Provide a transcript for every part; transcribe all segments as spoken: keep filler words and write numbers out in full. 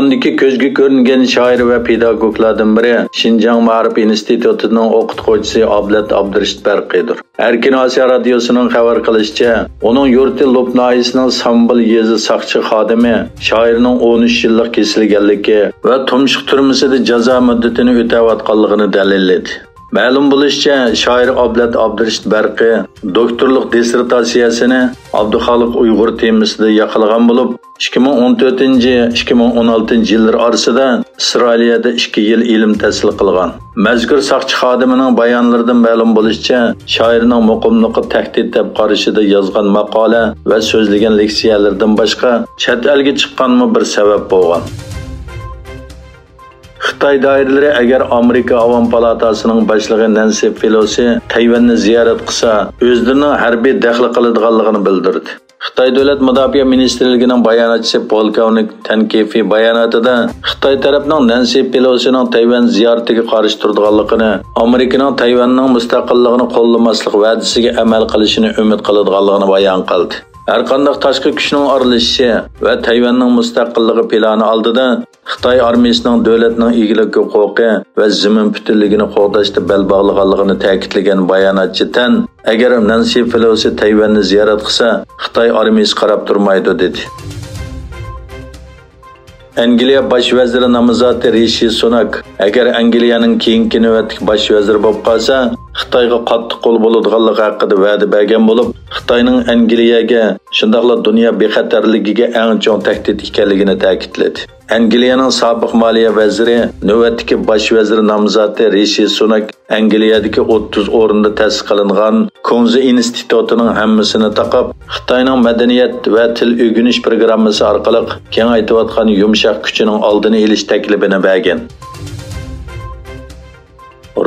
ئۇندىكى كۆزگە كۆرۈنگەن شائىر ۋە پېداگوگلاردىن بىرى شىنجاڭ مائارىپ ئىنستىتۇتىنىڭ ئوقۇتقۇچىسى ئابلەت ئابدۇرېشىت بەرقىيدۇر. ئەركىن ئاسىيا رادىيوسىنىڭ خەۋەر قىلىشىچە، ئۇنىڭ يۇرتى لوپ ناھىيەسىنىڭ سامبىل يېزا ساقچى خادىمى شائىرنىڭ ئون ئۈچ يىللىق كېسىلگەنلىكى ۋە تۇمشۇق تۈرمىسىدە جازا مۇددىتىنى ئۆتەۋاتقانلىقىنى دەلىللىدى. مەلۇم بولۇشىچە، شائىر ئابلەت ئابدۇرېشىت بەرقى دوكتورلۇق دىسسېرتاتسىيەسىنى ئابدۇخالىق ئۇيغۇر تېمىسىدا ياقلىغان بولۇپ، ئىككى مىڭ ئون تۆتىنچى، ئىككى مىڭ ئون ئالتىنچى يىللىرى ئارىسىدا ئىسرائىلىيەدە ئىككى يىل ئىلىم تەھسىل قىلغان. مەزكۇر ساقچى خادىمىنىڭ بايانلىرىدىن مەلۇم بولۇشىچە، شائىرنىڭ مۇقىملىققا تەھدىت دەپ قارىشىدا يازغان ماقالە ۋە سۆزلىگەن لېكسىيەلىرىدىن باشقا، چەت ئەلگە چىققانمۇ بىر سەۋەب بولغان. خىتاي دائىرىلىرى ئەگەر ئامېرىكا ئاۋام پالاتاسىنىڭ باشلىقى نەنسى پېلوسى تەيۋەننى زىيارەت قىلسا، ئۆزلىرىنىڭ ھەربىي دەخلى قىلىدىغانلىقىنى بىلدۈردى. خىتاي دۆلەت مۇداپىئە مىنىستىرلىكىنىڭ باياناتچىسى پولكوۋنىك تەن كېفې باياناتىدا خىتاي تەرەپنىڭ نەنسى پېلوسىنىڭ تەيۋەن زىيارىتىگە قارشى تۇرىدىغانلىقىنى، ئامېرىكىنىڭ تەيۋەننىڭ مۇستەقىللىقىنى قوللىماسلىق ۋەدىسىگە ئەمەل قىلىشىنى ئۈمىد قىلىدىغانلىقىنى بايان قىلدى. ھەرقانداق تاشقى كۈچنىڭ ئارىلىشىشى ۋە تەيۋەننىڭ مۇستەقىللىقى پىلانى ئالدىدا خىتاي ئارمىيىسىنىڭ دۆلەتنىڭ ئىگىلىك ھوقۇقى ۋە زېمىن پۈتۈنلۈكىنى قوغداشتا بەل باغلىغانلىقىنى تەكىتلىگەن باياناتچى تەن، ئەگەر نەنسى پېلوسى تەيۋەننى زىيارەت قىلسا، خىتاي ئارمىيىسى قاراپ تۇرمايدۇ، دېدى. ئەنگلىيە باش ۋەزىرى نامزاتى رىشى سۇناك، ئەگەر ئەنگلىيەنىڭ كېيىنكى نۆۋەتلىك باش ۋەزىرى بولۇپ قالسا، خىتايغا قاتتىق قول بولىدىغانلىقى ھەققىدە ۋەدە بەرگەن بولۇپ، خىتاينىڭ ئەنگلىيەگە، شۇنداقلا دۇنيا بىخەتەرلىكىگە ئەڭ چوڭ تەھدىت ئىكەنلىكىنى تەكىتلىدى. ئەنگلىيەنىڭ سابىق مالىيە ۋەزىرى، نۆۋەتتىكى باش ۋەزىر نامزاتى رىشى سۇناك ئەنگلىيەدىكى ئوتتۇز ئورۇندا تەسىس قىلىنغان كۇڭزى ئىنستىتۇتىنىڭ ھەممىسىنى تاقاپ، خىتاينىڭ مەدەنىيەت ۋە تىل ئۆگىنىش پروگراممىسى ئارقىلىق كېڭەيتىۋاتقان يۇمشاق كۈچىنىڭ ئالدىنى ئېلىش تەكلىپىنى بەرگەن.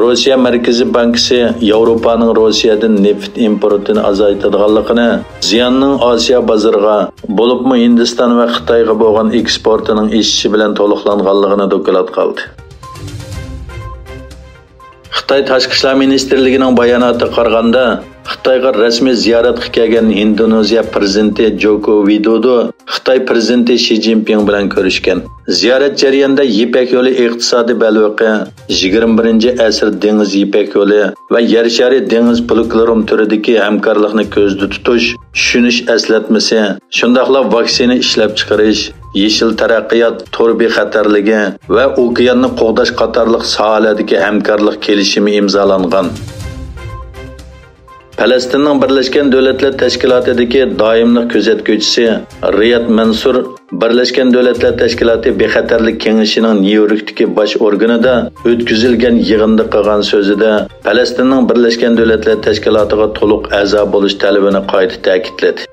روسىيە مەركىزىي بانكىسى ياۋروپانىڭ روسىيەدىن نېفىت ئىمپورتىنى ئازايتىدىغانلىقىنى، زىياننىڭ ئاسىيا بازىرىغا، بولۇپمۇ ھىندىستان ۋە خىتايغا بولغان ئېكسپورتىنىڭ ئېشىشى بىلەن تولۇقلانغانلىقىنى دوكلات قىلدى. خىتاي تاشقى ئىشلار مىنىستىرلىكىنىڭ باياناتىغا قارىغاندا، خىتايغا رەسمىي زىيارەتكە كەلگەن ھىندونېزىيە پىرېزىدېنتى جوكو ۋىدودو خىتاي پىرېزىدېنتى شى جىنپىڭ بىلەن كۆرۈشكەن. زىيارەت جەريانىدا يىپەك يولى ئىقتىسادىي بەلبېقى، يىگىرمە بىرىنچى ئەسىر دېڭىز يىپەك يولى ۋە يەر شارى دېڭىز پولكلورۇم تۈرىدىكى ھەمكارلىقنى كۆزدە تۇتۇش، چۈشىنىش ئەسلەتمىسى، شۇنداقلا ۋاكسىنا ئىشلەپچىقىرىش، يېشىل تەرەققىيات، تور بىخەتەرلىكى ۋە ئوكياننى قوغداش قاتارلىق ساھەلەردىكى ھەمكارلىق كېلىشىمى ئىمزالانغان. پەلەستىننىڭ بىرلەشكەن دۆلەتلەر تەشكىلاتىدىكى دائىملىق كۆزەتكۈچىسى رىياد مەنسۇر بىرلەشكەن دۆلەتلەر تەشكىلاتى بىخەتەرلىك كېڭىشىنىڭ نيۇ يوركتىكى باش ئورگىنىدا ئۆتكۈزۈلگەن يىغىندا قىلغان سۆزىدە، پەلەستىننىڭ بىرلەشكەن دۆلەتلەر تەشكىلاتىغا تولۇق ئەزا بولۇش تەلىپىنى قايتا تەكىتلىدى.